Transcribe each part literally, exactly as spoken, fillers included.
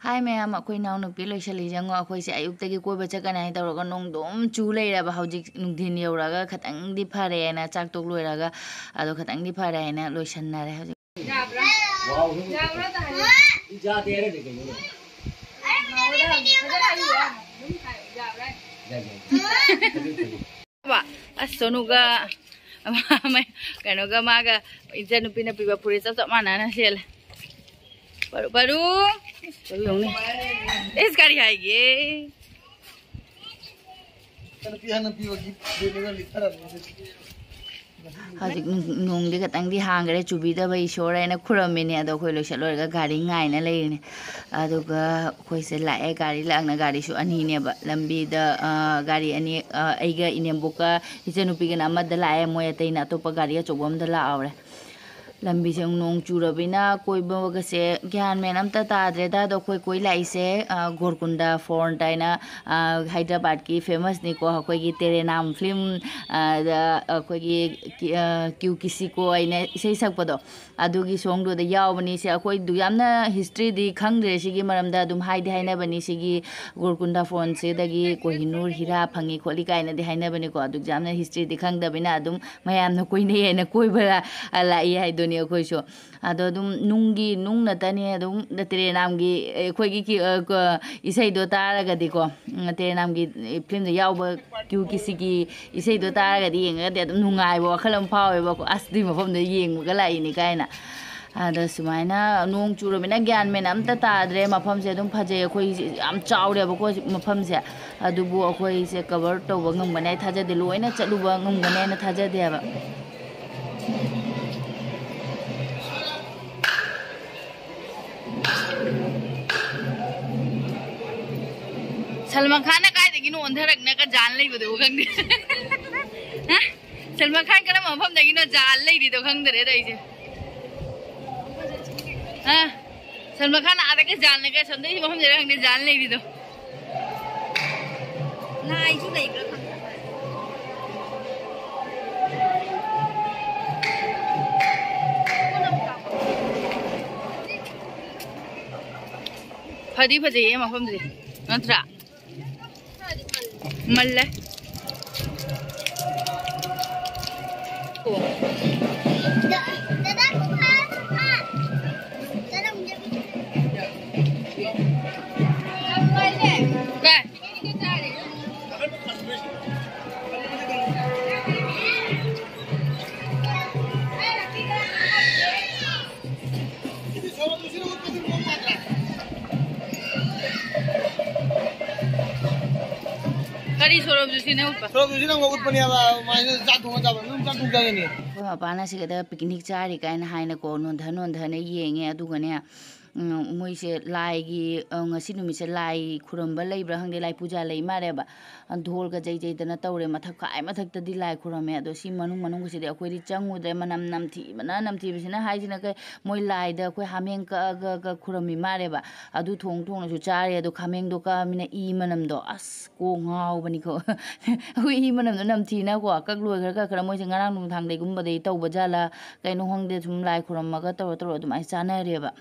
ꯍꯥꯏ ꯃꯌꯥꯝ, ꯑꯩꯈꯣꯏ ꯏꯅꯥꯎꯅꯨꯄꯤ ꯂꯣꯏꯁꯜꯂꯤ꯫ ꯌꯦꯡꯉꯣ, ꯑꯩꯈꯣꯏꯁꯦ ꯑꯌꯨꯛꯇꯒꯤ ꯀꯣꯏꯕ ꯆꯠꯀꯅꯤ ꯍꯥꯏ ꯇꯧꯔꯒ ꯅꯣꯡ ꯑꯗꯨꯝ ꯆꯨ ꯂꯩꯔꯕ꯫ ꯍꯧꯖꯤꯛ ꯅꯨꯡꯊꯤꯟ ꯌꯧꯔꯒ ꯈꯇꯪꯗꯤ ꯐꯔꯦꯅ, ꯆꯥꯛ ꯇꯣꯛ ꯂꯣꯏꯔꯒ ꯑꯗꯣ ꯈꯇꯪꯗꯤ ꯐꯔꯦ ꯍꯥꯏꯅ ꯂꯣꯏꯁꯟꯅꯔꯦ ꯍꯧꯖꯤꯛ꯫ ꯌꯥꯕ꯭ꯔꯥ? ꯌꯥꯕ꯭ꯔꯥ ꯇꯥꯍꯜꯂꯣ꯫ ꯌꯥꯗꯦ ꯍꯥꯏꯔꯗꯤ ꯀꯩꯅꯣ? ꯐꯖꯅ ꯍꯥꯏꯌꯨ, ꯑꯗꯨꯝ ꯍꯥꯏꯌꯨ, ꯌꯥꯕ꯭ꯔꯥ? ꯌꯥꯏ, ꯌꯥꯏ꯫ ꯐꯖꯅ, ꯐꯖꯅ꯫ ꯑꯁ, ꯁꯣꯅꯨꯒ ꯀꯩꯅꯣꯒ ꯃꯥꯒ ꯏꯆꯟꯅꯨꯄꯤꯅ ꯄꯤꯕ ꯐꯨꯔꯤꯠ ꯆꯞ ꯆꯞ ꯃꯥꯟꯅꯅ ꯁꯦꯠꯂꯦ꯫ ꯄꯔꯨ, ꯄꯔꯨ꯫ ꯄꯔꯨ ꯌꯦꯡꯉꯨꯅꯦ꯫ ꯏꯁ, ꯀꯔꯤ ꯍꯥꯏꯒꯦ? ꯏꯆꯟꯅꯨꯄꯤ ꯍꯥꯟꯅ ꯄꯤꯕ gift ꯗꯨꯅꯦꯕ ꯂꯤꯠꯊꯔꯝꯃꯤꯁꯦ꯫ ꯍꯧꯖꯤꯛ ꯅꯨꯡ-, ꯅꯣꯡꯗꯤ ꯈꯇꯪꯗꯤ ꯍꯥꯡꯈ꯭ꯔꯦ, ꯆꯨꯕꯤꯗꯕ ꯏꯁꯣꯔ ꯍꯥꯏꯅ ꯈꯨꯔꯝꯃꯤꯅꯦ꯫ ꯑꯗꯣ ꯑꯩꯈꯣꯏ ꯂꯣꯏꯁꯤꯜ ꯂꯣꯏꯔꯒ ꯒꯥꯔꯤ ꯉꯥꯏꯅ ꯂꯩꯔꯤꯅꯦ꯫ ꯑꯗꯨꯒ ꯑꯩꯈꯣꯏꯁꯦ ꯂꯥꯛꯑꯦ, ꯒꯥꯔꯤ ꯂꯥꯛꯅ ꯒꯥꯔꯤꯁꯨ ꯑꯅꯤꯅꯦꯕ꯫ ꯂꯝꯕꯤꯗ, ꯑ, ꯒꯥꯔꯤ ꯑꯅꯤ, ꯑ, ꯑꯩꯒ ꯏꯅꯦꯝꯕꯣꯛꯀ ꯏꯆꯟꯅꯨꯄꯤꯒꯅ ꯑꯃꯗ ꯂꯥꯛꯑꯦ, ꯃꯣꯏ ꯑꯇꯩꯅ ꯑꯇꯣꯞꯄ ꯒꯥꯔꯤ ꯑꯆꯧꯕ ꯑꯃꯗ ꯂꯥꯛꯍꯧꯔꯦ꯫ ꯂꯝꯕꯤꯁꯦ ꯑꯃꯨꯛ ꯅꯣꯡ ꯆꯨꯔꯕꯅꯤꯅ ꯀꯣꯏꯕꯒꯁꯦ ꯒ꯭ꯌꯥꯟ ꯃꯦꯟ ꯑꯝꯇ ꯇꯥꯗ꯭ꯔꯦꯗ꯫ ꯑꯗꯣ ꯑꯩꯈꯣꯏ ꯀꯣꯏ ꯂꯥꯛꯏꯁꯦ, ꯑ, ꯒꯣꯜꯀꯨꯟꯗ ꯐꯣꯟꯠ ꯍꯥꯏꯅ, ꯑ, ꯍꯥꯏꯗ꯭ꯔꯕꯥꯗꯀꯤ famous ꯅꯤꯀꯣ, ꯑꯩꯈꯣꯏꯒꯤ ꯇꯦꯔꯦ ꯅꯥꯝ film, ꯑ, ꯗ ꯑꯩꯈꯣꯏꯒꯤ ꯀꯤ-, ꯑ, ꯀ꯭ꯌꯨ ꯀꯤꯁꯤꯀꯣ ꯍꯥꯏꯅ ꯏꯁꯩ ꯁꯛꯄꯗꯣ, ꯑꯗꯨꯒꯤ song ꯗꯨꯗ ꯌꯥꯎꯕꯅꯤ꯫ ꯁꯦ ꯑꯩꯈꯣꯏꯗꯨ ꯌꯥꯝꯅ history ꯗꯤ ꯈꯪꯗ꯭ꯔꯦ ꯁꯤꯒꯤ ꯃꯔꯝꯗ, ꯑꯗꯨꯝ ꯍꯥꯏꯗꯤ ꯍꯥꯏꯅꯕꯅꯤ, ꯁꯤꯒꯤ ꯒꯣꯜꯀꯨꯟꯗ ꯐꯣꯟꯠ ꯁꯤꯗꯒꯤ ꯀꯣꯍꯤꯅꯨꯔ ꯍꯤꯔꯥ ꯐꯪꯉꯤ ꯈꯣꯠꯂꯤ ꯀꯥꯏꯅꯗꯤ ꯍꯥꯏꯅꯕꯅꯤꯀꯣ꯫ ꯑꯗꯨ ꯌꯥꯝꯅ history ꯗꯤ ꯈꯪꯗꯕꯅꯤꯅ ꯑꯗꯨꯝ ꯃꯌꯥꯝꯅ ꯀꯣꯏꯅꯩ ꯍꯥꯏꯅ ꯀꯣꯏꯕ ꯂꯥꯛꯏ ꯍꯥꯏꯗꯨꯅꯤ ꯑꯩꯈꯣꯏꯁꯨ꯫ ꯑꯗꯣ ꯑꯗꯨꯝ ꯅꯨꯡꯒꯤ ꯅꯨꯡ ꯅꯠꯇꯅꯤ, ꯑꯗꯨꯝ ꯇꯦꯔꯦꯅꯥꯝꯒꯤ ꯑꯩꯈꯣꯏꯒꯤ ꯀꯤ-, ꯑ, ꯀ-, ꯏꯁꯩꯗꯣ ꯇꯥꯔꯒꯗꯤꯀꯣ, ꯎꯝ, ꯇꯦꯔꯦꯅꯥꯝꯒꯤ film ꯗ ꯌꯥꯎꯕ ꯀ꯭ꯌꯨ ꯀꯤꯁꯤꯒꯤ ꯏꯁꯩꯗꯣ ꯇꯥꯔꯒꯗꯤ ꯌꯦꯡꯉꯒꯗꯤ ꯑꯗꯨꯝ ꯅꯨꯡꯉꯥꯏꯕ ꯋꯥꯈꯜ ꯑꯃ ꯐꯥꯎꯋꯦꯕꯀꯣ꯫ ꯑꯁ, ꯑꯗꯨꯏ ꯃꯐꯝꯗ ꯌꯦꯡꯕꯒ ꯂꯥꯛꯏꯅꯤ ꯀꯥꯏꯅ꯫ ꯑꯗ ꯁꯨꯃꯥꯏꯅ ꯅꯣꯡ ꯆꯨꯔꯃꯤꯅ ꯒ꯭ꯌꯥꯟ ꯃꯦꯟ ꯑꯝꯇ ꯇꯥꯗ꯭ꯔꯦ꯫ ꯃꯐꯝꯁꯦ ꯑꯗꯨꯝ ꯐꯖꯩ, ꯑꯩꯈꯣꯏ ꯌꯥꯝ ꯆꯥꯎꯔꯦꯕꯀꯣ ꯃꯐꯝꯁꯦ꯫ ꯑꯗꯨꯕꯨ ꯑꯩꯈꯣꯏꯁꯦ cover ꯇꯧꯕ ꯉꯝꯒꯅꯤ ꯍꯥꯏ ꯊꯥꯖꯗꯦ, ꯂꯣꯏꯅ ꯆꯠꯂꯨꯕ ꯉꯝꯒꯅꯤ ꯍꯥꯏꯅ ꯊꯥꯖꯗꯦꯕ꯫ ꯁꯜꯃꯥꯟ ꯈꯥꯟꯅ ꯀꯥꯏꯗꯒꯤꯅꯣ ꯑꯣꯟꯊꯔꯛꯅꯒ ꯖꯥꯟ ꯂꯩꯕꯗꯨꯕꯨ ꯈꯪꯗꯦ꯫ ꯍꯥ? ꯁꯜꯃꯥꯟ ꯈꯥꯟ ꯀꯔꯝꯕ ꯃꯐꯝꯗꯒꯤꯅꯣ ꯖꯥꯟ ꯂꯩꯔꯤꯗꯣ ꯈꯪꯗꯔꯦꯗ ꯑꯩꯁꯦ꯫ ꯍꯥ? ꯁꯜꯃꯥꯟ ꯈꯥꯟ ꯑꯥꯗꯒ ꯖꯥꯟꯅꯒ ꯁꯣꯝꯗꯒꯤ ꯃꯐꯝꯗ ꯈꯪꯗꯦ ꯖꯥꯟ ꯂꯩꯔꯤꯗꯣ꯫ ꯂꯥꯏꯁꯨ ꯂꯩꯕ꯭ꯔꯥ ꯈꯪꯗꯦ꯫ ꯐꯗꯤ ꯐꯖꯩꯌꯦ ꯃꯐꯝꯁꯦ, ꯅꯠꯇ꯭ꯔꯥ? ꯃꯜꯂꯦ꯫ ꯑꯣ꯫ ꯀꯥꯏ? ꯀꯔꯤ ꯁꯣꯔꯣꯛ ꯖꯨꯁꯤꯅ ꯎꯠꯄ? ꯁꯣꯔꯣꯛ ꯖꯨꯁꯤꯅ ꯑꯃꯨꯛ ꯎꯠꯄꯅꯦꯕ, ꯃꯥꯏꯅ ꯆꯥꯛ ꯊꯣꯡꯉ ꯆꯥꯕ, ꯑꯗꯨꯝ ꯆꯥꯛ ꯊꯣꯡ ꯆꯥꯗꯣꯏꯅꯦ꯫ ꯑꯩꯈꯣꯏ ꯃꯄꯥꯅ ꯁꯤꯒꯗ ꯄꯤꯛꯅꯤꯛ ꯆꯥꯔꯤ ꯀꯥꯏꯅ ꯍꯥꯏꯅꯀꯣ, ꯅꯣꯟꯊ ꯅꯣꯟꯊꯅ ꯌꯦꯡꯉꯦ꯫ ꯑꯗꯨꯒꯅꯦ, ꯎꯝ, ꯃꯣꯏꯁꯦ ꯂꯥꯏꯒꯤ, ꯑ, ꯉꯁꯤ ꯅꯨꯃꯤꯠꯁꯦ ꯂꯥꯏ ꯈꯨꯔꯨꯝꯕ ꯂꯩꯕ꯭ꯔꯥ ꯈꯪꯗꯦ, ꯂꯥꯏ ꯄꯨꯖꯥ ꯂꯩ ꯃꯥꯜꯂꯦꯕ꯫ ꯙꯣꯜꯒ ꯖꯩ ꯖꯩꯗꯅ ꯇꯧꯔꯦ꯫ ꯃꯊꯛ ꯈ꯭ꯋꯥꯏ ꯃꯊꯛꯇꯗꯤ ꯂꯥꯏ ꯈꯨꯔꯝꯃꯦ꯫ ꯑꯗꯣ ꯁꯤ ꯃꯅꯨꯡ ꯃꯅꯨꯡꯒꯤꯁꯤꯗꯤ ꯑꯩꯈꯣꯏꯗꯤ ꯆꯪꯉꯨꯗ꯭ꯔꯦ꯫ ꯃꯅꯝ ꯅꯝꯊꯤꯕꯅ, ꯅꯝꯊꯤꯕꯁꯤꯅ ꯍꯥꯏꯁꯤꯅ ꯀꯩ, ꯃꯣꯏ ꯂꯥꯏꯗ ꯑꯩꯈꯣꯏ ꯍꯥꯃꯦꯡ ꯀꯛꯑꯒ, ꯀ-, ꯈꯨꯔꯝꯃꯤ ꯃꯥꯜꯂꯦꯕ꯫ ꯑꯗꯨ ꯊꯣꯡ ꯊꯣꯡꯅꯁꯨ ꯆꯥꯔꯦ꯫ ꯑꯗꯣ ꯍꯥꯃꯦꯡꯗꯣ ꯀꯛꯑꯃꯤꯅ ꯏ ꯃꯅꯝꯗꯣ, ꯑꯁ, ꯀꯣꯛ ꯉꯥꯎꯕꯅꯤꯀꯣ꯫ ꯑꯩꯈꯣꯏ ꯏ ꯃꯅꯝꯗꯣ ꯅꯝꯊꯤꯅꯀꯣ, ꯀꯛ ꯂꯣꯏꯈ꯭ꯔ ꯀꯛꯈ꯭ꯔ ꯃꯣꯏꯁꯦ ꯉꯔꯥꯡ ꯅꯨꯡꯗꯥꯡꯗꯩꯒꯨꯝꯕꯗꯩ ꯇꯧꯕ ꯖꯥꯠꯂ, ꯀꯩꯅꯣ ꯈꯪꯗꯦ, ꯁꯨꯝ ꯂꯥꯏ ꯈꯨꯔꯝꯃꯒ ꯇꯧꯔ ꯇꯧꯔ ꯑꯗꯨꯃꯥꯏꯅ ꯆꯥꯅꯔꯦꯕ꯫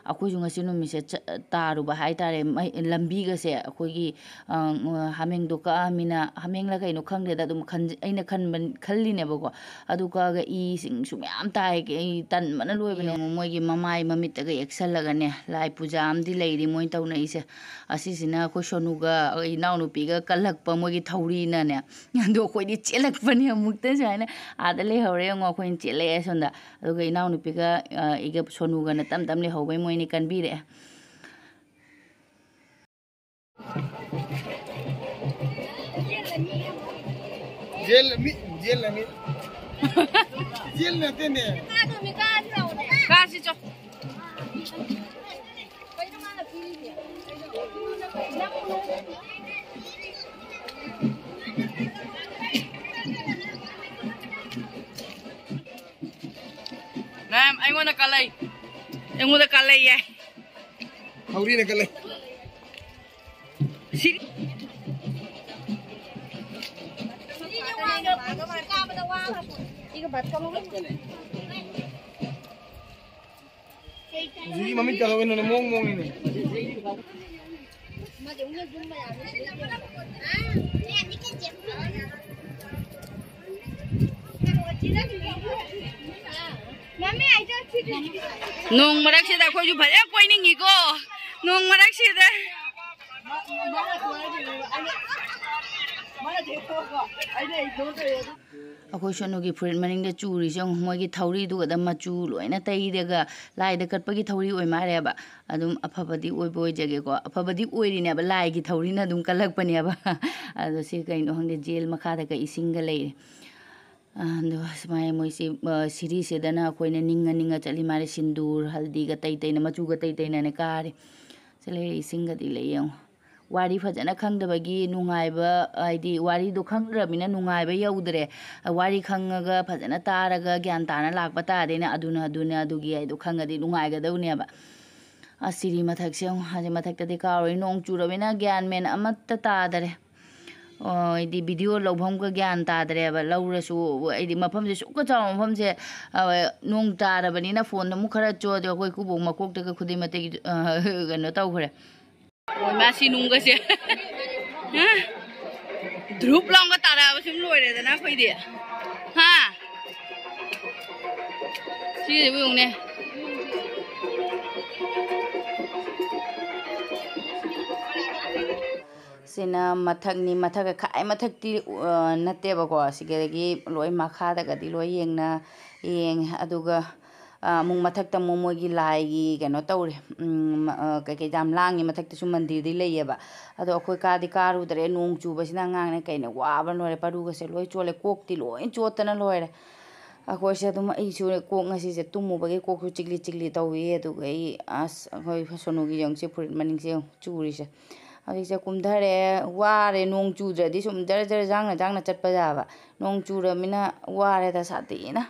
ꯑꯩꯈꯣꯏꯁꯨ ꯉꯁꯤ ꯅꯨꯃꯤꯠꯁꯦ ꯆ-, ꯇꯥꯔꯨꯕ ꯍꯥꯏꯇꯥꯔꯦ꯫ ꯃꯩ-, ꯂꯝꯕꯤꯒꯁꯦ ꯑꯩꯈꯣꯏꯒꯤ, ꯑ, ꯍꯥꯃꯦꯡꯗꯣ ꯀꯛꯑꯃꯤꯅ, ꯍꯥꯃꯦꯡꯂ ꯀꯩꯅꯣ ꯈꯪꯗꯦꯗ, ꯑꯗꯨꯝ ꯈꯟꯖ-, ꯑꯩꯅ ꯈꯟꯕ, ꯈꯜꯂꯤꯅꯦꯕꯀꯣ꯫ ꯑꯗꯨ ꯀꯛꯑꯒ ꯏꯁꯤꯡꯁꯨ ꯃꯌꯥꯝ ꯇꯥꯏ꯫ ꯑꯩ ꯇꯟꯕꯅ ꯂꯣꯏꯕꯅꯦ꯫ ꯌꯦꯡꯉꯨ, ꯃꯣꯏꯒꯤ ꯃꯃꯥꯏ ꯃꯃꯤꯠꯇꯒ ꯌꯦꯛꯁꯜꯂꯒꯅꯦ, ꯂꯥꯏ ꯄꯨꯖꯥ ꯑꯃꯗꯤ ꯂꯩꯔꯤ ꯃꯣꯏꯅ ꯇꯧꯅꯩꯁꯦ꯫ ꯑꯁꯤꯁꯤꯅ ꯑꯩꯈꯣꯏ ꯁꯣꯅꯨꯒ ꯑꯩ ꯏꯅꯥꯎꯅꯨꯄꯤꯒ ꯀꯜꯂꯛꯄ ꯃꯣꯏꯒꯤ ꯊꯧꯔꯤꯅꯅꯦ꯫ ꯑꯗꯣ ꯑꯩꯈꯣꯏꯗꯤ ꯆꯦꯜꯂꯛꯄꯅꯤ ꯑꯃꯨꯛꯇ ꯁꯨꯃꯥꯏꯅ꯫ ꯑꯥꯗ ꯂꯩꯍꯧꯔꯦ ꯌꯦꯡꯉꯣ, ꯑꯩꯈꯣꯏꯅ ꯆꯦꯜꯂꯛꯑꯦ ꯁꯣꯝꯗ꯫ ꯑꯗꯨꯒ ꯏꯅꯥꯎꯅꯨꯄꯤꯒ, ꯑ, ꯑꯩꯒ ꯁꯣꯅꯨꯒꯅ ꯇꯞ ꯇꯞ ꯂꯩꯍꯧꯕꯩ ꯃꯣꯏꯅꯤ ꯀꯟꯕꯤꯔꯛꯑꯦ꯫ ꯖꯦꯜ ꯃꯤ, ꯖꯦꯜ ꯃꯤ꯫ ꯖꯦꯜ ꯅꯠꯇꯦꯅꯦ꯫ ꯀꯥꯁꯤ ꯆꯣ꯫ ꯃꯦꯝ, ꯑꯩꯉꯣꯟꯗ ꯀꯜꯂꯛꯏ꯫ ꯑꯩꯉꯣꯟꯗ ꯀꯜꯂꯛꯏ ꯌꯥꯏ꯫ ꯊꯧꯔꯤꯅ ꯀꯜꯂꯛꯏ꯫ ꯁꯤ-, ꯍꯧꯖꯤꯛꯀꯤ ꯃꯃꯤꯠ ꯀꯥꯗꯣ ꯀꯩꯅꯣꯅꯦ, ꯃꯑꯣꯡ ꯃꯑꯣꯡꯅꯤꯅꯦ꯫ ꯅꯣꯡ ꯃꯔꯛꯁꯤꯗ ꯑꯩꯈꯣꯏꯁꯨ ꯐꯖꯅ ꯀꯣꯏꯅꯤꯡꯉꯤꯀꯣ, ꯅꯣꯡ ꯃꯔꯛꯁꯤꯗ꯫ ꯑꯩꯈꯣꯏ ꯁꯣꯅꯨꯒꯤ ꯐꯨꯔꯤꯠ ꯃꯅꯤꯡꯗ ꯆꯨꯔꯤꯁꯦ ꯌꯦꯡꯉꯨ, ꯃꯣꯏꯒꯤ ꯊꯧꯔꯤꯗꯨꯒꯗ ꯃꯆꯨ ꯂꯣꯏꯅ ꯇꯩꯔꯒ ꯂꯥꯏꯗ ꯀꯠꯄꯒꯤ ꯊꯧꯔꯤ ꯑꯣꯏ ꯃꯥꯜꯂꯦꯕ꯫ ꯑꯗꯨꯝ ꯑꯐꯕꯗꯤ ꯑꯣꯏꯕ ꯑꯣꯏꯖꯒꯦꯀꯣ, ꯑꯐꯕꯗꯤ ꯑꯣꯏꯔꯤꯅꯦꯕ, ꯂꯥꯏꯒꯤ ꯊꯧꯔꯤꯅ ꯑꯗꯨꯝ ꯀꯜꯂꯛꯄꯅꯦꯕ꯫ ꯑꯗꯣ ꯁꯤ ꯀꯩꯅꯣ ꯈꯪꯗꯦ, ꯖꯦꯜ ꯃꯈꯥꯗꯒ ꯏꯁꯤꯡꯒ ꯂꯩꯔꯦ꯫ ꯑꯗꯣ ꯁꯨꯃꯥꯏꯅ ꯃꯣꯏꯁꯤ, ꯑ, ꯁꯤꯔꯤꯁꯤꯗꯅ ꯑꯩꯈꯣꯏꯅ ꯅꯤꯡꯉ ꯅꯤꯡꯉ ꯆꯠꯂꯤ ꯃꯥꯜꯂꯦ, ꯁꯤꯟꯗꯨꯔ, ꯍꯜꯗꯤꯒ ꯇꯩ ꯇꯩꯅ, ꯃꯆꯨꯒ ꯇꯩ ꯇꯩꯅꯅꯦ ꯀꯥꯔꯤ꯫ ꯁꯤ ꯂꯩꯔꯦ, ꯏꯁꯤꯡꯒꯗꯤ ꯂꯩ ꯌꯦꯡꯉꯣ꯫ ꯋꯥꯔꯤ ꯐꯖꯅ ꯈꯪꯗꯕꯒꯤ ꯅꯨꯡꯉꯥꯏꯕ, ꯍꯥꯏꯗꯤ ꯋꯥꯔꯤꯗꯣ ꯈꯪꯗ꯭ꯔꯕꯅꯤꯅ ꯅꯨꯡꯉꯥꯏꯕ ꯌꯧꯗ꯭ꯔꯦ꯫ ꯋꯥꯔꯤ ꯈꯪꯉꯒ ꯐꯖꯅ ꯇꯥꯔꯒ ꯒ꯭ꯌꯥꯟ ꯇꯥꯅ ꯂꯥꯛꯄ ꯇꯥꯔꯗꯤꯅꯦ, ꯑꯗꯨꯅ, ꯑꯗꯨꯅ, ꯑꯗꯨꯒꯤ ꯍꯥꯏꯗꯣ ꯈꯪꯉꯗꯤ ꯅꯨꯡꯉꯥꯏꯒꯗꯧꯅꯦꯕ꯫ ꯑꯁ, ꯁꯤꯔꯤ ꯃꯊꯛꯁꯦ ꯌꯦꯡꯉꯣ, ꯍꯧꯖꯤꯛ ꯃꯊꯛꯇꯗꯤ ꯀꯥꯔꯨꯔꯦ, ꯅꯣꯡ ꯆꯨꯔꯕꯅꯤꯅ ꯒ꯭ꯌꯥꯟ ꯃꯦꯟ ꯑꯃꯠꯇ ꯇꯥꯗꯔꯦ꯫ ꯑꯣ, ꯑꯩꯗꯤ ꯚꯤꯗꯤꯑꯣ ꯂꯧꯐꯝꯒ ꯒ꯭ꯌꯥꯟ ꯇꯥꯗ꯭ꯔꯦꯕ꯫ ꯂꯧꯔꯁꯨ ꯑꯩꯗꯤ ꯃꯐꯝꯁꯦ ꯁꯨꯛꯀ ꯆꯥꯎꯕ ꯃꯐꯝꯁꯦ, ꯑ, ꯅꯣꯡ ꯇꯥꯔꯕꯅꯤꯅ ꯐꯣꯟꯗ ꯑꯃꯨꯛ ꯈꯔ ꯆꯣꯠ, ꯑꯗꯣ ꯑꯩꯈꯣꯏ ꯈꯨꯕꯣꯛ ꯃꯀꯣꯛꯇꯒ ꯈꯨꯗꯩ ꯃꯇꯩ, ꯑ, ꯀꯩꯅꯣ ꯇꯧꯈ꯭ꯔꯦ꯫ ꯑꯣ, ꯃꯥ ꯁꯤ ꯅꯨꯡꯒꯁꯦ꯫ ꯍꯥ? ꯙ꯭ꯔꯨꯞ ꯂꯥꯎꯒ ꯇꯥꯔꯛꯑꯕ ꯁꯨꯝ ꯂꯣꯏꯔꯦꯗꯅ ꯑꯩꯈꯣꯏꯗꯤ꯫ ꯍꯥ? ꯁꯤꯁꯤꯕꯨ ꯌꯦꯡꯉꯨꯅꯦ꯫ ꯁꯤꯅ ꯃꯊꯛꯅꯤ꯫ ꯃꯊꯛ ꯈ꯭ꯋꯥꯏ ꯃꯊꯛꯇꯤ, ꯑ, ꯅꯠꯇꯦꯕꯀꯣ꯫ ꯁꯤꯗꯒꯤ ꯂꯣꯏ ꯃꯈꯥꯗꯒꯗꯤ ꯂꯣꯏ ꯌꯦꯡꯅ, ꯌꯦꯡꯉꯦ꯫ ꯑꯗꯨꯒ, ꯑ, ꯑꯃꯨꯛ ꯃꯊꯛꯇ ꯑꯃꯨꯛ ꯃꯣꯏꯒꯤ ꯂꯥꯏꯒꯤ ꯀꯩꯅꯣ ꯇꯧꯔꯦ꯫ ꯎꯝ, ꯑ, ꯀꯩꯀꯩ ꯌꯥꯝ ꯂꯥꯡꯉꯤ꯫ ꯃꯊꯛꯇꯁꯨ ꯃꯟꯗꯤꯔꯗꯤ ꯂꯩꯌꯦꯕ꯫ ꯑꯗꯣ ꯑꯩꯈꯣꯏ ꯀꯥꯗꯤ ꯀꯥꯔꯨꯗ꯭ꯔꯦ꯫ ꯅꯣꯡ ꯆꯨꯕꯁꯤꯅ ꯑꯉꯥꯡꯅ ꯀꯩꯅ ꯋꯥꯕ ꯂꯣꯏꯔꯦ꯫ ꯄꯔꯨꯒꯁꯦ ꯂꯣꯏ ꯆꯣꯠꯂꯦ꯫ ꯀꯣꯛꯇꯤ ꯂꯣꯏ ꯆꯣꯠꯇꯅ ꯂꯣꯏꯔꯦ꯫ ꯑꯩꯈꯣꯏꯁꯦ ꯑꯗꯨꯝ, ꯑꯩꯁꯨ ꯀꯣꯛ ꯉꯁꯤꯁꯦ ꯇꯨꯝꯃꯨꯕꯒꯤ ꯀꯣꯛꯁꯨ ꯆꯤꯛꯂꯤ ꯆꯤꯛꯂꯤ ꯇꯧꯏ꯫ ꯑꯗꯨꯒ ꯑꯩ, ꯑꯁ, ꯑꯩꯈꯣꯏ ꯁꯣꯅꯨꯒꯤ ꯌꯦꯡꯉꯨꯁꯦ, ꯐꯨꯔꯤꯠ ꯃꯅꯤꯡꯁꯦ ꯌꯦꯡꯉꯨ, ꯆꯨꯔꯤꯁꯦ꯫ ꯍꯧꯖꯤꯛꯁꯦ ꯀꯨꯝꯊꯔꯦ, ꯋꯥꯔꯦ꯫ ꯅꯣꯡ ꯆꯨꯗ꯭ꯔꯗꯤ ꯁꯨꯝ ꯖꯔ ꯖꯔ ꯖꯥꯡꯅ ꯖꯥꯡꯅ ꯆꯠꯄ ꯌꯥꯕ꯫ ꯅꯣꯡ ꯆꯨꯔꯃꯤꯅ ꯋꯥꯔꯦꯗ ꯁꯥꯊꯤꯅ꯫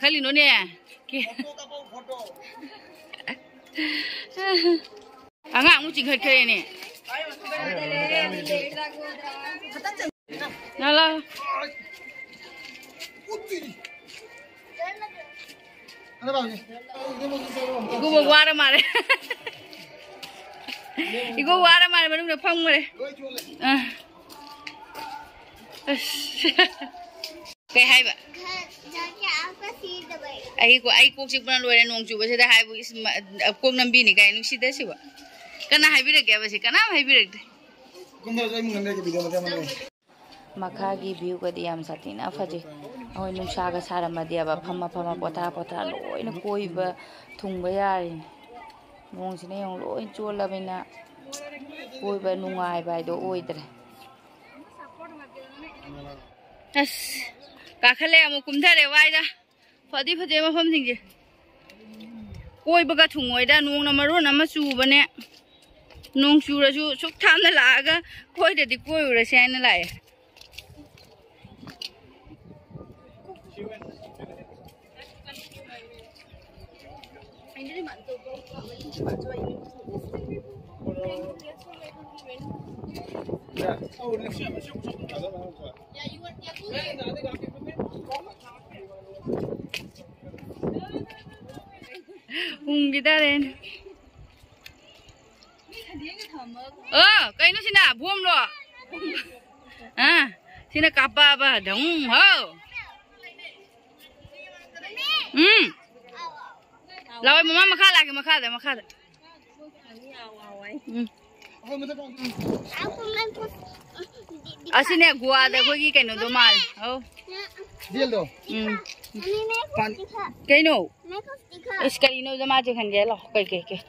ꯈꯜꯂꯤꯅꯣꯅꯦ? ꯑꯉꯥꯡ ꯑꯃꯨꯛ ꯆꯤꯡꯈꯠꯈ꯭ꯔꯦꯅꯦ꯫ ꯂꯥ, ꯂꯥ꯫ ꯏꯒꯣꯕ ꯋꯥꯔ ꯃꯥꯜꯂꯦ꯫ ꯏꯒꯣ ꯋꯥꯔ ꯃꯥꯜꯂꯦ, ꯃꯅꯨꯡꯗ ꯐꯝꯈ꯭ꯔꯦ꯫ ꯑ꯫ ꯑꯁ꯫ ꯀꯩ ꯍꯥꯏꯕ? ꯑꯩ ꯀꯣ-, ꯑꯩ ꯀꯣꯛ ꯆꯤꯛꯄꯅ ꯂꯣꯏꯔꯦ, ꯅꯣꯡ ꯆꯨꯕꯁꯤꯗ ꯍꯥꯏꯕꯨ ꯏꯁ-, ꯃ-, ꯀꯣꯛ ꯅꯝꯕꯤꯅꯤ ꯀꯥꯏ, ꯅꯨꯡꯁꯤꯗ ꯁꯤꯕ꯫ ꯀꯅꯥ ꯍꯥꯏꯕꯤꯔꯛꯀꯦꯕ ꯁꯤ? ꯀꯅꯥꯝ ꯍꯥꯏꯕꯤꯔꯛꯇꯦ꯫ ꯀꯨꯝꯊꯔꯁꯨ ꯑꯩ ꯃꯨꯟ ꯅꯝꯗꯦ, ꯚꯤꯗꯤꯑꯣ ꯃꯇꯦꯛ ꯑꯃ ꯂꯩ꯫ ꯃꯈꯥꯒꯤ ꯚ꯭ꯌꯨꯒꯗꯤ ꯌꯥꯝ ꯁꯥꯊꯤꯅ ꯐꯖꯩ꯫ ꯑꯩꯈꯣꯏ ꯅꯨꯡꯁꯥꯒ ꯁꯥꯔꯝꯃꯗꯤꯕ ꯐꯝꯃ ꯐꯝꯃ ꯄꯣꯊꯥ ꯄꯣꯊꯥ ꯂꯣꯏꯅ ꯀꯣꯏꯕ ꯊꯨꯡꯕ ꯌꯥꯔꯤꯅꯤ꯫ ꯅꯣꯡꯁꯤꯅ ꯌꯦꯡꯉꯨ ꯂꯣꯏ ꯆꯣꯠꯂꯕꯅꯤꯅ ꯀꯣꯏꯕ ꯅꯨꯡꯉꯥꯏꯕ ꯍꯥꯏꯗꯣ ꯑꯣꯏꯗ꯭ꯔꯦ꯫ ꯑꯁ, ꯀꯥꯈꯠꯂꯦ, ꯑꯃꯨꯛ ꯀꯨꯝꯊꯔꯦ ꯋꯥꯏꯗ꯫ ꯐꯗꯤ ꯐꯖꯩ ꯃꯐꯝꯁꯤꯡꯁꯦ꯫ ꯀꯣꯏꯕꯒ ꯊꯨꯡꯉꯣꯏꯗ, ꯅꯣꯡꯅ ꯃꯔꯣꯟ ꯑꯃ ꯆꯨꯕꯅꯦ꯫ ꯅꯣꯡ ꯆꯨꯔꯁꯨ ꯁꯨꯛ ꯊꯥꯞꯅ ꯂꯥꯛꯑꯒ ꯀꯣꯏꯗꯗꯤ ꯀꯣꯏꯔꯨꯔꯁꯦ ꯍꯥꯏꯅ ꯂꯥꯛꯑꯦ꯫ ꯎꯪꯈꯤꯗꯔꯦꯅꯦ꯫ ꯑꯣ, ꯀꯩꯅꯣ ꯁꯤꯅ? ꯕꯣꯝꯂꯣ? ꯑꯥ, ꯁꯤꯅ ꯀꯥꯞꯄꯛꯑꯕ꯫ ꯗꯪ, ꯍꯥꯎ꯫ ꯎꯝ꯫ ꯂꯥꯛꯑꯣ, ꯃꯃꯥ ꯃꯈꯥ ꯂꯥꯛꯀꯦ, ꯃꯈꯥꯗ, ꯃꯈꯥꯗ꯫ ꯎꯝ꯫ ꯑꯁꯤꯅꯦ ꯒꯣꯋꯥꯗ ꯑꯩꯈꯣꯏꯒꯤ ꯀꯩꯅꯣꯗꯣ ꯃꯥꯜꯂꯦ꯫ ꯑꯧ꯫ ꯖꯦꯜꯗꯣ? ꯎꯝ꯫ ꯀꯩꯅꯣ? ꯏꯁ, ꯀꯔꯤꯅꯣꯗ ꯃꯥꯁꯦ ꯈꯟꯒꯦ? ꯂꯥꯛꯑꯣ, ꯀꯩ, ꯀꯩ, ꯀꯩ?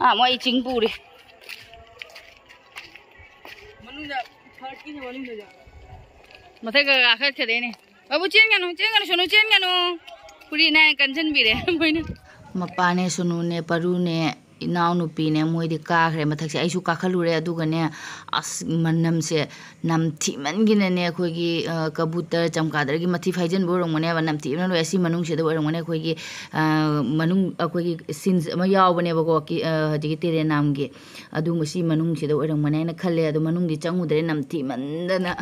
ꯑꯥ, ꯃꯣꯏ ꯆꯤꯡ ꯄꯨꯔꯤ꯫ ꯃꯅꯨꯡꯗ ꯐꯔꯠꯀꯤꯅꯦ, ꯃꯅꯨꯡꯗ꯫ ꯃꯊꯛꯇ ꯀꯥꯈꯠꯈ꯭ꯔꯦꯅꯦ꯫ ꯕꯥꯕꯨ, ꯆꯦꯟꯒꯅꯨ, ꯆꯦꯟꯒꯅꯨ, ꯁꯣꯅꯨ, ꯆꯦꯟꯒꯅꯨ꯫ ꯐꯨꯔꯤꯠꯅ ꯀꯟꯁꯤꯟꯕꯤꯔꯦ ꯃꯣꯏꯅ꯫ ꯃꯄꯥꯅꯦ, ꯁꯣꯅꯨꯅꯦ, ꯄꯔꯨꯅꯦ, ꯏꯅꯥꯎꯅꯨꯄꯤꯅꯦ, ꯃꯣꯏꯗꯤ ꯀꯥꯈ꯭ꯔꯦ ꯃꯊꯛꯁꯦ꯫ ꯑꯩꯁꯨ ꯀꯥꯈꯠꯂꯨꯔꯦ꯫ ꯑꯗꯨꯒꯅꯦ, ꯑꯁ, ꯃꯅꯝꯁꯦ ꯅꯝꯊꯤꯃꯟꯒꯤꯅꯅꯦ, ꯑꯩꯈꯣꯏꯒꯤ, ꯑ, ꯀꯕꯨꯇꯔ, ꯆꯝꯀꯥꯗꯔꯒꯤ ꯃꯊꯤ ꯐꯥꯏꯖꯤꯟꯕ ꯑꯣꯏꯔꯝꯒꯅꯦꯕ, ꯅꯝꯊꯤꯃꯟ ꯂꯣꯏꯔꯦ꯫ ꯑꯁꯤ ꯃꯅꯨꯡꯁꯤꯗ ꯑꯣꯏꯔꯝꯒꯅꯦ ꯑꯩꯈꯣꯏꯒꯤ, ꯑ, ꯃꯅꯨꯡ, ꯑꯩꯈꯣꯏꯒꯤ scenes ꯑꯃ ꯌꯥꯎꯕꯅꯦꯕꯀꯣ, ꯀꯤ-, ꯑ, ꯍꯧꯖꯤꯛꯀꯤ ꯇꯦꯔꯦ ꯅꯥꯝꯒꯤ꯫ ꯑꯗꯨ ꯁꯤ ꯃꯅꯨꯡꯁꯤꯗ ꯑꯣꯏꯔꯝꯒꯅꯤ ꯍꯥꯏꯅ ꯈꯜꯂꯦ꯫ ꯑꯗꯣ ꯃꯅꯨꯡꯗꯤ ꯆꯪꯉꯨꯗ꯭ꯔꯦ, ꯅꯝꯊꯤꯃꯟꯗꯅ꯫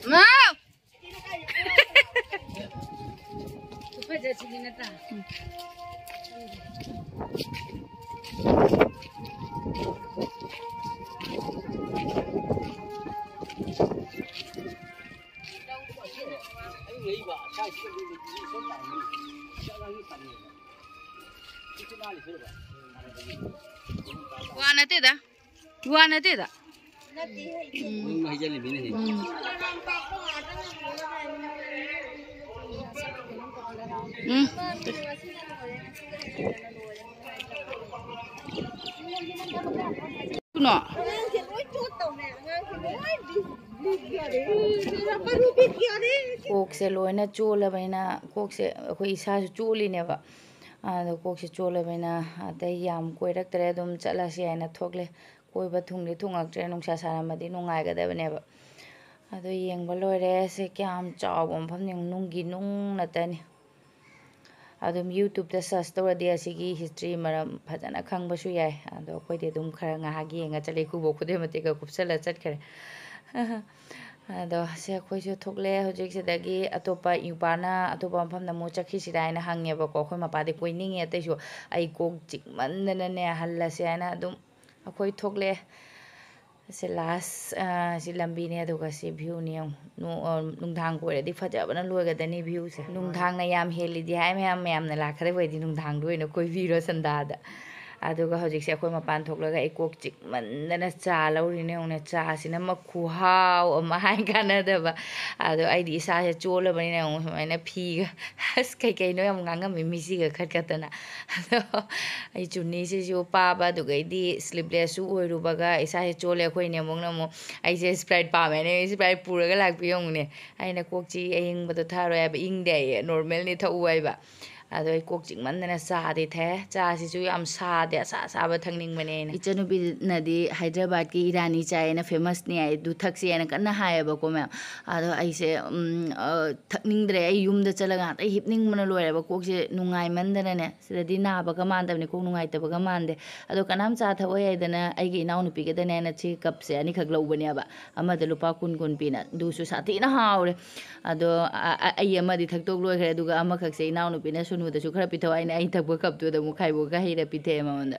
ꯃꯥ! ꯋꯥ ꯅꯠꯇꯦꯗ꯫ ꯋꯥ ꯅꯠꯇꯦꯗ꯫ ꯎꯝ꯫ ꯎꯝ꯫ ꯎꯝ꯫ ꯀꯩꯅꯣ? ꯀꯣꯛꯁꯦ ꯂꯣꯏꯅ ꯆꯣꯠꯂꯕꯅꯤꯅ, ꯀꯣꯛꯁꯦ ꯑꯩꯈꯣꯏ ꯏꯁꯥꯁꯨ ꯆꯣꯠꯂꯤꯅꯦꯕ꯫ ꯑꯗꯣ ꯀꯣꯛꯁꯦ ꯆꯣꯠꯂꯕꯅꯤꯅ ꯑꯇꯩ ꯌꯥꯝ ꯀꯣꯏꯔꯛꯇ꯭ꯔꯦ꯫ ꯑꯗꯨꯝ ꯆꯠꯂꯁꯤ ꯍꯥꯏꯅ ꯊꯣꯛꯂꯦ꯫ ꯀꯣꯏꯕ ꯊꯨꯡꯗꯤ ꯊꯨꯡꯉꯛꯇ꯭ꯔꯦ, ꯅꯨꯡꯁꯥ ꯁꯥꯔꯝꯃꯗꯤ ꯅꯨꯡꯉꯥꯏꯒꯗꯕꯅꯦꯕ꯫ ꯑꯗꯣ ꯌꯦꯡꯕ ꯂꯣꯏꯔꯦ꯫ ꯁꯦ ꯀꯌꯥꯝ ꯆꯥꯎꯕ ꯃꯐꯝꯅꯣ ꯌꯦꯡꯉꯨ, ꯅꯨꯡꯒꯤ ꯅꯨꯡ ꯉꯥꯛꯇꯅꯤ꯫ ꯑꯗꯨꯝ YouTube-ꯇ search ꯇꯧꯔꯗꯤ ꯑꯁꯤꯒꯤ history ꯃꯔꯝ ꯐꯖꯅ ꯈꯪꯕꯁꯨ ꯌꯥꯏ꯫ ꯑꯗꯣ ꯑꯩꯈꯣꯏꯗꯤ ꯑꯗꯨꯝ ꯈꯔ ꯉꯥꯏꯍꯥꯛ ꯌꯦꯡꯉ ꯆꯠꯂꯦ, ꯈꯨꯕꯣꯛ ꯈꯨꯗꯩ ꯃꯇꯦꯛꯀ ꯀꯨꯞꯁꯜꯂ ꯆꯠꯈ꯭ꯔꯦ꯫ ꯑꯗꯣ ꯁꯦ ꯑꯩꯈꯣꯏꯁꯨ ꯊꯣꯛꯂꯛꯑꯦ ꯍꯧꯖꯤꯛꯁꯤꯗꯒꯤ꯫ ꯑꯇꯣꯞꯄ ꯏꯄꯥꯅ ꯑꯇꯣꯞꯄ ꯃꯐꯝꯗ ꯑꯃꯨꯛ ꯆꯠꯈꯤꯁꯤꯔꯥ ꯍꯥꯏꯅ ꯍꯪꯉꯦꯕꯀꯣ꯫ ꯑꯩꯈꯣꯏ ꯃꯄꯥꯗꯤ ꯀꯣꯏꯅꯤꯡꯉꯦ, ꯑꯇꯩꯁꯨ ꯑꯩ ꯀꯣꯛ ꯆꯤꯛꯃꯟꯗꯅꯅꯦ ꯍꯜꯂꯁꯦ ꯍꯥꯏꯅ ꯑꯗꯨꯝ ꯑꯩꯈꯣꯏ ꯊꯣꯛꯂꯛꯑꯦ꯫ ꯁꯤ last, ꯑ, ꯁꯤ ꯂꯝꯕꯤꯅꯦ, ꯑꯗꯨꯒ ꯁꯤ view-ꯅꯦ ꯌꯦꯡꯉꯨ꯫ ꯅꯨ-, ꯑ, ꯅꯨꯡꯗꯥꯡ ꯀꯣꯏꯔꯗꯤ ꯐꯖꯕꯅ ꯂꯣꯏꯒꯗꯅꯤ view-ꯁꯦ꯫ ꯅꯨꯡꯗꯥꯡꯅ ꯌꯥꯝ ꯍꯦꯜꯂꯤꯗꯤ ꯍꯥꯏ ꯃꯌꯥꯝ, ꯃꯌꯥꯝꯅ ꯂꯥꯛꯀꯗꯕ ꯑꯣꯏꯗꯤ ꯅꯨꯡꯗꯥꯡꯗ ꯑꯣꯏꯅ ꯀꯣꯏꯕꯤꯔꯣ ꯁꯟꯗꯥꯗ꯫ ꯑꯗꯨꯒ ꯍꯧꯖꯤꯛꯁꯦ ꯑꯩꯈꯣꯏ ꯃꯄꯥꯟ ꯊꯣꯛꯂꯒ ꯑꯩ ꯀꯣꯛ ꯆꯤꯛꯃꯟꯗꯅ ꯆꯥ ꯂꯧꯔꯤꯅꯦ꯫ ꯌꯦꯡꯉꯨꯅꯦ, ꯆꯥꯁꯤꯅ ꯃꯈꯨꯍꯥꯎ ꯑꯃ ꯍꯥꯏ ꯀꯥꯟꯅꯗꯕ꯫ ꯑꯗꯣ ꯑꯩꯗꯤ ꯏꯁꯥꯁꯦ ꯆꯣꯜꯂꯕꯅꯤꯅ ꯌꯦꯡꯉꯨ, ꯁꯨꯃꯥꯏꯅ ꯐꯤꯒ ꯑꯁ ꯀꯩꯀꯩꯅꯣ ꯌꯥꯝ ꯉꯥꯡꯉꯝꯃꯤ ꯃꯤꯁꯤꯒ ꯈꯠ ꯈꯠꯇꯅ꯫ ꯑꯗꯣ ꯑꯩ ꯆꯨꯟꯅꯤꯁꯤꯁꯨ ꯄꯥꯕ, ꯑꯗꯨꯒꯩꯗꯤ ꯁ꯭ꯂꯤꯞꯂꯦꯁꯁꯨ ꯑꯣꯏꯔꯨꯕꯒ ꯏꯁꯥꯁꯦ ꯆꯣꯜꯂꯦ꯫ ꯑꯩꯈꯣꯏ ꯏꯅꯦꯝꯕꯣꯛꯅ ꯑꯃꯨꯛ ꯑꯩꯁꯦ ꯁ꯭ꯄ꯭ꯔꯥꯏꯠ ꯄꯥꯝꯃꯦꯅꯦ, ꯁ꯭ꯄ꯭ꯔꯥꯏꯠ ꯄꯨꯔꯒ ꯂꯥꯛꯄꯤꯌꯣ ꯌꯦꯡꯉꯨꯅꯦ꯫ ꯑꯩꯅ ꯀꯣꯛ ꯆꯤꯛꯏ, ꯑꯌꯤꯡꯕꯗꯣ ꯊꯛꯑꯔꯣꯏ ꯍꯥꯏꯕ, ꯏꯪꯗꯦ ꯍꯥꯏꯌꯦ, ꯅꯣꯔꯃꯦꯜꯅꯤ ꯊꯛꯎ ꯍꯥꯏꯕ꯫ ꯑꯗꯣ ꯑꯩ ꯀꯣꯛ ꯆꯤꯛꯃꯟꯗꯅ ꯆꯥꯗꯤ ꯊꯛꯑꯦ꯫ ꯆꯥꯁꯤꯁꯨ ꯌꯥꯝ ꯁꯥꯗꯦ, ꯑꯁꯥ ꯑꯁꯥꯕ ꯊꯛꯅꯤꯡꯕꯅꯦ ꯑꯩꯅ꯫ ꯏꯆꯟꯅꯨꯄꯤꯅꯗꯤ ꯍꯥꯏꯗ꯭ꯔꯕꯥꯗꯀꯤ ꯏꯔꯥꯅꯤ ꯆꯥꯏ ꯍꯥꯏꯅ ꯐꯦꯃꯁꯅꯤ ꯍꯥꯏ, ꯑꯗꯨ ꯊꯛꯁꯤ ꯍꯥꯏꯅ ꯀꯟꯅ ꯍꯥꯏꯌꯦꯕꯀꯣ ꯃꯌꯥꯝ꯫ ꯑꯗꯣ ꯑꯩꯁꯦ, ꯎꯝ, ꯑ, ꯊꯛꯅꯤꯡꯗ꯭ꯔꯦ, ꯑꯩ ꯌꯨꯝꯗ ꯆꯠꯂꯒ ꯉꯥꯛꯇ ꯍꯤꯞꯅꯤꯡꯕꯅ ꯂꯣꯏꯔꯦꯕ, ꯀꯣꯛꯁꯦ ꯅꯨꯡꯉꯥꯏꯃꯟꯗꯅꯅꯦ꯫ ꯁꯤꯗꯗꯤ ꯅꯥꯕꯒ ꯃꯥꯟꯗꯕꯅꯦ, ꯀꯣꯛ ꯅꯨꯡꯉꯥꯏꯇꯕꯒ ꯃꯥꯟꯗꯦ꯫ ꯑꯗꯣ ꯀꯅꯥꯝ ꯆꯥ ꯊꯛꯑꯣꯏ ꯍꯥꯏꯗꯅ ꯑꯩꯒꯤ ꯏꯅꯥꯎꯅꯨꯄꯤꯒꯗꯅꯦꯅ ꯁꯤ ꯀꯞꯁꯦ ꯑꯅꯤꯈꯛ ꯂꯧꯕꯅꯦꯕ, ꯑꯃꯗ ꯂꯨꯄꯥ ꯀꯨꯟ ꯀꯨꯟ ꯄꯤꯅ, ꯑꯗꯨꯁꯨ ꯁꯥꯊꯤꯅ ꯍꯥꯎꯔꯦ꯫ ꯑꯗꯣ ꯑ-, ꯑ-, ꯑꯩ ꯑꯃꯗꯤ ꯊꯛꯇꯣꯛ ꯂꯣꯏꯈ꯭ꯔꯦ, ꯑꯗꯨꯒ ꯑꯃꯈꯛꯁꯦ ꯏꯅꯥꯎꯅꯨꯄꯤꯅ ꯁꯨꯅꯨꯗꯁꯨ ꯈꯔ ꯄꯤꯊꯛꯑꯣ ꯍꯥꯏꯅ ꯑꯩ ꯊꯛꯄ ꯀꯞꯇꯨꯗ ꯑꯃꯨꯛ ꯈꯥꯏꯕꯣꯛꯀ ꯍꯩꯔ ꯄꯤꯊꯛꯑꯦ ꯃꯉꯣꯟꯗ꯫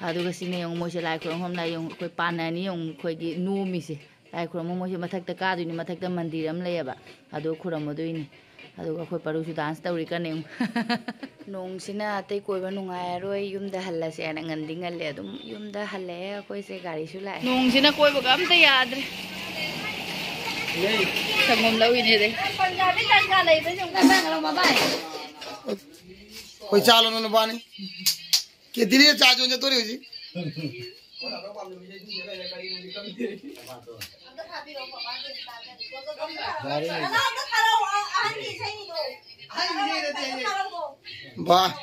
ꯑꯗꯨꯒ ꯁꯤꯅ ꯌꯦꯡꯉꯨ, ꯃꯣꯏꯁꯦ ꯂꯥꯏ ꯈꯨꯔꯨꯝꯐꯝ ꯂꯥꯏ ꯌꯦꯡꯉꯨ, ꯑꯩꯈꯣꯏ ꯄꯥꯟꯅꯅꯤ ꯌꯦꯡꯉꯨ, ꯑꯩꯈꯣꯏꯒꯤ ꯅꯣꯝꯃꯤꯁꯦ꯫ ꯂꯥꯏ ꯈꯨꯔꯨꯝꯕ ꯃꯣꯏꯁꯦ ꯃꯊꯛꯇ ꯀꯥꯗꯣꯏꯅꯤ, ꯃꯊꯛꯇ ꯃꯟꯗꯤꯔ ꯑꯃ ꯂꯩꯌꯦꯕ, ꯑꯗꯨ ꯈꯨꯔꯨꯝꯃꯨꯗꯣꯏꯅꯤ꯫ ꯑꯗꯨꯒ ꯑꯩꯈꯣꯏ ꯄꯔꯨꯁꯨ ꯗꯥꯟꯁ ꯇꯧꯔꯤ ꯀꯟꯅ ꯌꯦꯡꯉꯨ꯫ ꯅꯣꯡꯁꯤꯅ ꯑꯇꯩ ꯀꯣꯏꯕ ꯅꯨꯡꯉꯥꯏꯔꯔꯣꯏ, ꯌꯨꯝꯗ ꯍꯜꯂꯁꯦꯅ ꯉꯟꯗꯤ ꯉꯜꯂꯦ꯫ ꯑꯗꯨꯝ ꯌꯨꯝꯗ ꯍꯜꯂꯛꯑꯦ ꯑꯩꯈꯣꯏꯁꯦ, ꯒꯥꯔꯤꯁꯨ ꯂꯥꯛꯑꯦ꯫ ꯅꯣꯡꯁꯤꯅ ꯀꯣꯏꯕꯒ ꯑꯝꯇ ꯌꯥꯗ꯭ꯔꯦ꯫ ꯁꯪꯒꯣꯝ ꯂꯧꯏꯅꯦ ꯑꯗꯩ꯫ ꯑꯩꯈꯣꯏ ꯆꯥ ꯂꯣꯟꯕ ꯅꯨꯄꯥꯅꯤ꯫ ꯀꯦꯇꯤꯅꯦ ꯆꯥ ꯌꯣꯟ ꯆꯠꯇꯣꯔꯦ ꯍꯧꯖꯤꯛ꯫ ꯕꯥ꯫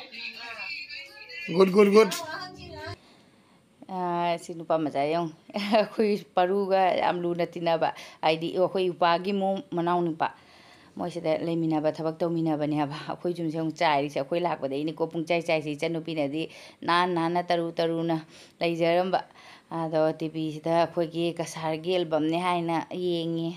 Good, good, good. ꯑꯥ, ꯁꯤ ꯅꯨꯄꯥ ꯃꯆꯥ ꯌꯦꯡꯉꯨ꯫ ꯑꯩꯈꯣꯏ ꯄꯔꯨꯒ ꯌꯥꯝ ꯂꯨꯅ ꯇꯤꯟꯅꯕ, ꯍꯥꯏꯗꯤ ꯑꯩꯈꯣꯏ ꯏꯄꯥꯒꯤ ꯃꯣ-, ꯃꯅꯥꯎ ꯅꯨꯄꯥ꯫ ꯃꯣꯏꯁꯤꯗ ꯂꯩꯃꯤꯟꯅꯕ, ꯊꯕꯛ ꯇꯧꯃꯤꯟꯅꯕꯅꯦꯕ꯫ ꯑꯩꯈꯣꯏ ꯌꯨꯝꯁꯦ ꯑꯃꯨꯛ ꯆꯥꯏꯔꯤꯁꯦ ꯑꯩꯈꯣꯏ ꯂꯥꯛꯄꯗꯩꯅꯤꯀꯣ꯫ ꯄꯨꯡꯆꯥꯏ ꯆꯥꯏꯁꯦ ꯏꯆꯟꯅꯨꯄꯤꯅꯗꯤ ꯅꯥꯟ ꯅꯥꯟꯅ ꯇꯔꯨ ꯇꯔꯨꯅ ꯂꯩꯖꯔꯝꯕ꯫ ꯑꯗꯣ ꯇꯤ ꯚꯤꯁꯤꯗ ꯑꯩꯈꯣꯏꯒꯤ ꯀꯁꯥꯔꯒꯤ ꯑꯦꯜꯕꯝꯅꯦ ꯍꯥꯏꯅ ꯌꯦꯡꯉꯤ꯫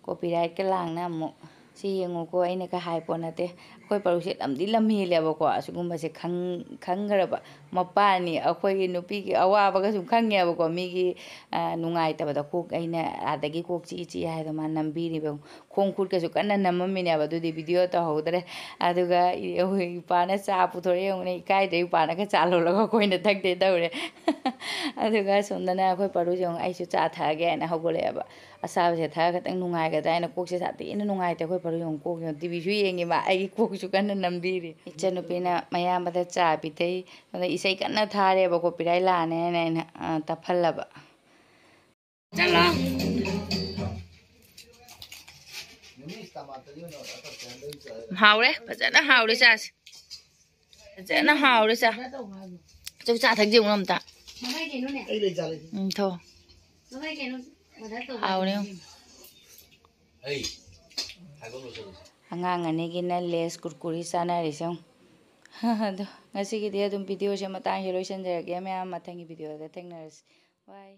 ꯀꯣꯄꯤꯔꯥꯏꯠꯀ ꯂꯥꯡꯅ ꯑꯃꯨꯛ꯫ "ꯁꯤ ꯌꯦꯡꯉꯨꯀꯣ, ꯑꯩꯅꯒ ꯍꯥꯏ ꯄꯣꯠ ꯅꯠꯇꯦ"꯫ ꯑꯩꯈꯣꯏ ꯄꯔꯨꯁꯦ ꯂꯝꯗꯤ ꯂꯝ ꯍꯦꯜꯂꯦꯕꯀꯣ꯫ ꯑꯁꯤꯒꯨꯝꯕꯁꯦ ꯈꯪ-, ꯈꯪꯈ꯭ꯔꯕ ꯃꯄꯥꯅꯤ꯫ ꯑꯩꯈꯣꯏꯒꯤ ꯅꯨꯄꯤꯒꯤ ꯑꯋꯥꯕꯒꯁꯨ ꯈꯪꯉꯦꯕꯀꯣ꯫ ꯃꯤꯒꯤ, ꯑ, ꯅꯨꯡꯉꯥꯏꯇꯕꯗ ꯀꯣꯛ, ꯑꯩꯅ ꯑꯥꯗꯒꯤ ꯀꯣꯛ ꯆꯤꯛꯏ ꯆꯤꯛꯏ ꯍꯥꯏꯗꯣ ꯃꯥ ꯅꯝꯕꯤꯔꯤꯕ꯫ ꯈꯣꯡ ꯈꯨꯠꯀꯁꯨ ꯀꯟꯅ ꯅꯝꯃꯝꯃꯤꯅꯦꯕ꯫ ꯑꯗꯨꯗꯤ ꯚꯤꯗꯤꯑꯣ ꯇꯧꯍꯧꯗ꯭ꯔꯦ꯫ ꯑꯗꯨꯒ ꯑꯩꯈꯣꯏ ꯏꯄꯥꯅ ꯆꯥ ꯄꯨꯊꯣꯔꯛꯑꯦ ꯌꯦꯡꯉꯨꯅꯦ꯫ ꯏꯀꯥꯏꯗ꯭ꯔꯦ, ꯏꯄꯥꯅꯒ ꯆꯥ ꯂꯣꯜꯂꯒ ꯑꯩꯈꯣꯏꯅ ꯊꯛꯇꯦ ꯇꯧꯔꯦ꯫ ꯑꯗꯨꯒ ꯁꯣꯝꯗꯅ ꯑꯩꯈꯣꯏ ꯄꯔꯨꯁꯦ ꯌꯦꯡꯉꯨ, ꯑꯩꯁꯨ ꯆꯥ ꯊꯛꯑꯒꯦ ꯍꯥꯏꯅ ꯍꯧꯒꯠꯂꯛꯑꯦꯕ꯫ ꯑꯁꯥꯕꯁꯦ ꯊꯛꯑ ꯈꯤꯇꯪ ꯅꯨꯡꯉꯥꯏꯒꯗ꯭ꯔꯥ ꯍꯥꯏꯅ ꯀꯣꯛꯁꯦ ꯁꯥꯊꯤꯅ ꯅꯨꯡꯉꯥꯏꯇꯦ꯫ ꯑꯩꯈꯣꯏ ꯄꯔꯨ ꯌꯦꯡꯉꯨ, ꯀꯣꯛ ꯌꯦꯡꯉꯨ, ꯇꯤꯚꯤꯁꯨ ꯌꯦꯡꯉꯤ ꯃꯥ, ꯑꯩꯒꯤ ꯀꯣꯛꯁꯨ ꯀꯟꯅ ꯅꯝꯕꯤꯔꯤ꯫ ꯏꯆꯟꯅꯨꯄꯤꯅ ꯃꯌꯥꯝꯕꯗ ꯆꯥ ꯄꯤꯊꯛꯏ꯫ ꯑꯗ ꯏꯁꯩ ꯀꯟꯅ ꯊꯥꯔꯦꯕꯀꯣ, ꯄꯤꯔꯥꯏ ꯂꯥꯛꯑꯅꯤ ꯍꯥꯏꯅ ꯑꯩꯅ, ꯑ, ꯇꯞꯍꯜꯂꯕ꯫ ꯆꯠꯂꯣ꯫ ꯍꯥꯎꯔꯦ, ꯐꯖꯅ ꯍꯥꯎꯔꯦ ꯆꯥꯁꯦ꯫ ꯐꯖꯅ ꯍꯥꯎꯔꯦ ꯆꯥ꯫ ꯆꯧ ꯆꯥ ꯊꯛꯁꯤ ꯑꯃꯨꯛ ꯑꯝꯇ꯫ ꯎꯝ, ꯊꯣ꯫ ꯍꯥꯎꯔꯦ꯫ ꯑꯉꯥꯡ ꯑꯅꯤꯒꯤꯅ ꯂꯦꯁ ꯀꯨꯔꯀꯨꯔꯤ ꯆꯥꯅꯔꯤꯁꯦ ꯌꯦꯡꯉꯨ꯫ ꯑꯗꯣ ꯉꯁꯤꯒꯤꯗꯤ ꯑꯗꯨꯝ ꯚꯤꯗꯤꯑꯣꯁꯦ ꯃꯇꯥꯡꯁꯦ ꯂꯣꯏꯁꯤꯟꯖꯔꯒꯦ꯫ ꯃꯌꯥꯝ ꯃꯊꯪꯒꯤ ꯚꯤꯗꯤꯑꯣꯗ ꯊꯦꯡꯅꯔꯁꯤ꯫ ꯕꯥꯏ꯫